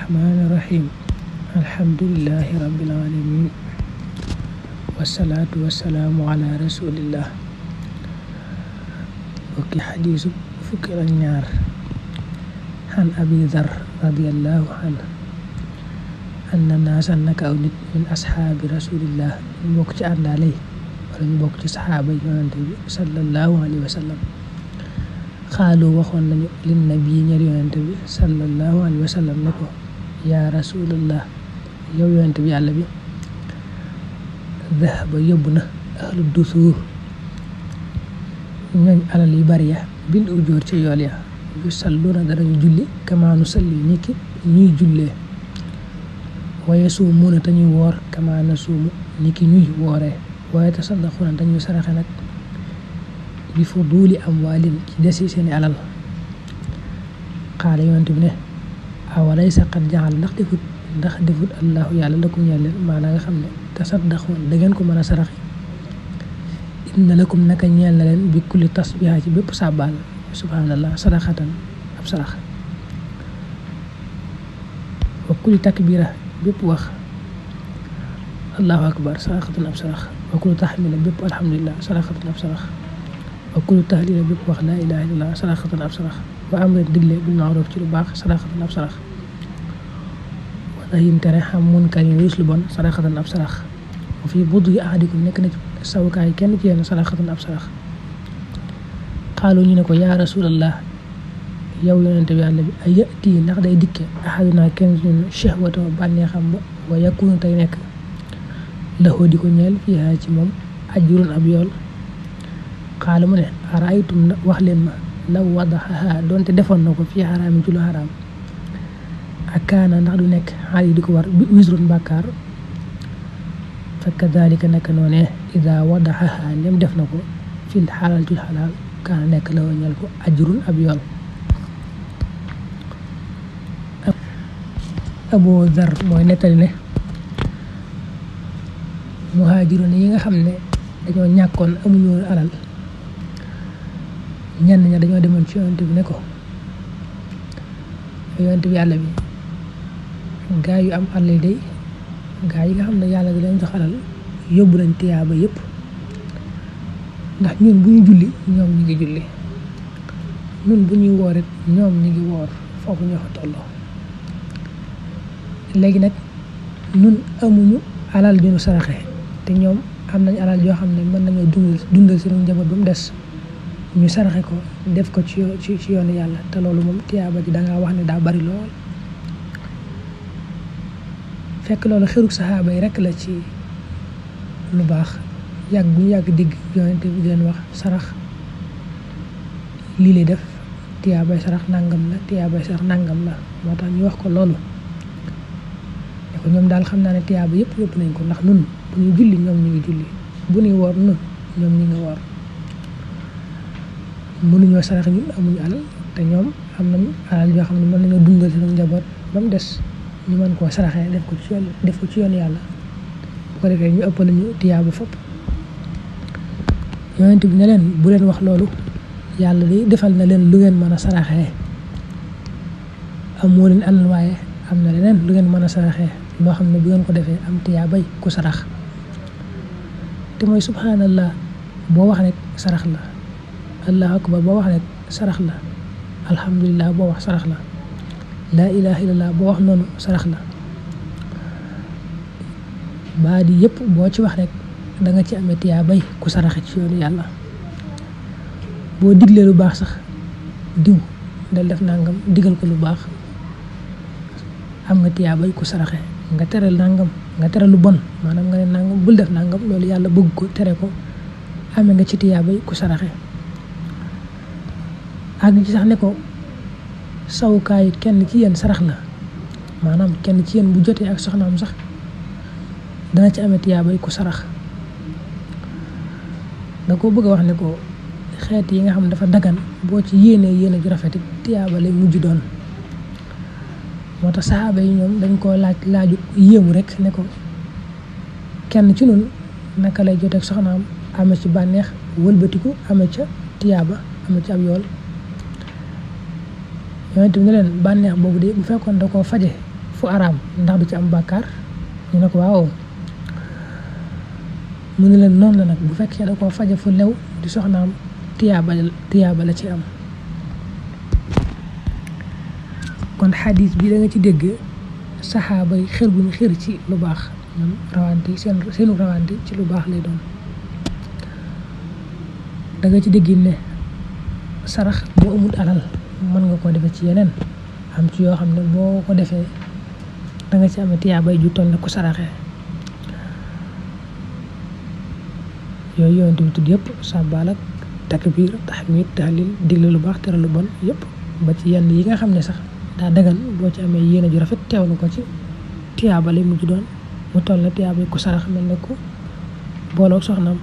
Bismillahirrahmanirrahim. Alhamdulillahi rabbil alamin. Wassalatu wassalamu ala rasulillah. Bokki hadisu fukki ak ñaar. Han Abi Dhar radiyallahu anhu anna naasan naka aw nit min ashaabi rasulillah ñu bokk ci àndaale wala ñu bokk ci saxaaba yi yonante bi sallallahu alayhi wa sallam xaalu waxoon nañu lin nabi ñeel yonante bi sallallahu alayhi wa sallam ne ko yaa rasulullah yow yonante bi yàlla bi dhahaba yóbbu na ahlu dusuur ñooñ alal yu bari ya bil ujóor ca yool ya yu salluna danañu julli kamaanu salli niki ñuy jullee waaye suumuuna te ñuy woor kamaana suumu niki ñuy wooree waaye tasaddaquna dañuy saraxe nag bi fuduuli amwaalin ci desi seeni alal xaala yonent bi ne awalaysa qad jaxal ndax defut allahu yàlla lakum ñeel leen maanaam nga xam ne tasaddaquna da ngeen ko mën a saraxe inna lakum naka ñeel na leen bi kulli tasbiha ci bépp sàbbaal subhanallah sadaxatan ab sarax wa kulli takbira bépp wax allahu akbar saraxatan ab sarax wa kulli taxmila bépp alhamdulillah saraxatan ab sarax wa kulli tahlila bépp wax laa ilaha illallah saraxatan ab sarax wa amrin digle bil ma'ruf ci lu baax saraxatan ab sarax wa nahyin tere xam munkarin lu bon saraxatan ab sarax wa fi bud'i ahadikum nekk na ci sawukaay kenn ci yéen saraxatan ab sarax xaalu ñu ne ko yaa rasulallah yow yonente bi yàlla bi ay yati ndax day dikke ahaduna kenn ñun shahwata bànneexam ba wa yakunu tey nekk laxoo di ko ñeel fiihaa ci moom ajrun ab yool xaala mu ne araaytum wax leen ma law wadaxaha doonte defoon na ko fii xaraam ci lu xaraam ak kaana ndax du nekk xaal yi di ko war bi wisrun bàkkaar fa kadalika naka noone ida wadaxaha ndem def na ko fil xalaal ci xalaal kaana nekk laxoo ñeel ko ajrun ab yool Abu Dhar mooy nettali ne muhaajiroon yi nga xam ne dañoo ñàkkoon amuñu woon alal ñenn ña dañoo demoon ci yonent bi ne ko yonent bi yàlla bi gaa yu am alal yi day gaa yi nga xam ne yàlla da leen jox alal yóbbu nañ tiyaaba yëpp ndax ñun bu ñu julli ñoom ñi ngi julli ñun bu ñuy woor it ñoom ñi ngi woor foofu ñoo fa tolloo léegi nag ñun amuñu alal ju ñu saraxe te ñoom am nañ alal yoo xam ne mën nañoo dundal seen njaboot ba mu des ñu saraxe ko def ko ci yoonu yàlla te loolu moom tiyaaba ji dangaa wax ne daa bari lool fekk loolu xërug saxaaba yi rekk la ci lu baax yàgg bu ñu yàgg digg yonent bi di leen wax sarax lii lay def tiyaabay sarax nangam la tiyaabay sarax nangam la moo tax ñu wax ko loolu ne ko ñoom daal xam naa ne tiyaaba yëpp nañ ko ndax nun bu ñu julli ñoom ñu ngi julli bu ñuy woor nun ñoom ñu ngi woor mënuñoo sarax ñun amuñu alal te ñoom am nañu alal yoo xam ne mën nañoo dundal seen njaboot ba mu des ñu mën koo saraxee def ko ci yoon yàlla bu ko defee ñu ëpp lañu tiyaaba fopp yonent bi ne leen bu leen wax loolu yàlla di defal na leen lu ngeen mën a saraxee amoo leen alal waaye am na leneen lu ngeen mën a saraxee loo xam ne bu ngeen ko defee am tiyaabay ku sarax te mooy subhanallah boo wax rek sarax la allahu akbar boo wax rek sarax la alhamdulillah boo wax sarax la laa ilaha illallah boo wax noonu sarax la baa di yëpp boo ci wax rek da nga ci amee tiyaabay ku saraxe ci yoonu yàlla boo diglee lu baax sax diw dal def nangam digal ko lu baax am nga tiyaabay ku saraxe nga tere nangam nga tere lu bon maanaam nga ne nangam bul def nangam loolu yàlla bëgg ko tere ko amee nga ci tiyaabay ku saraxe ak ci sax ne ko sawukaay kenn ci yéen sarax la maanaam kenn ci yéen bu jotee ak soxnaam sax dana ci amee tiyaabay ku sarax da ko bëgg a wax ne ko xeet yi nga xam ne dafa dagan boo ci yéene ju rafet tiyaaba lay mujj doon moo tax saxaaba yi ñoom dañ koo laaju yéemu rek ne ko kenn ci nun naka lay joteeg soxnaam ame ci bànneex wëlbatiku ame ca tiyaaba ame ci ab yool yonent bi ne leen bànneex boobu de bu fekkoon da koo faje fu araam ndax du ci am bàkkaar ñu ne ko waaw mu ne leen noonu la nag bu fekkee da koo faje fu lew di soxnaam tiyaaba la ci am. kon xadis bi da nga ci dégg saxaaba yi xër bu ñu xër ci lu baax ñoom rawante seenu rawante ci lu baax lay doon. da nga ci dégg ne sarax boo amul alal mën nga ko defee ci yeneen am ci yoo xam ne boo ko defee da nga ci amee tiyaabay ju toll na ku saraxee yooyu yonent bi tudd yëpp sàbbaal ak takbiir tahmiid tahlil digle lu baax tere lu bon yëpp ba ci yenn yi nga xam ne sax daa dagan boo ci amee yéene ju rafet teewlu ko ci tiyaaba lay mujj doon mu toll na tiyaabay ku sarax mel ne ku booloo soxnaam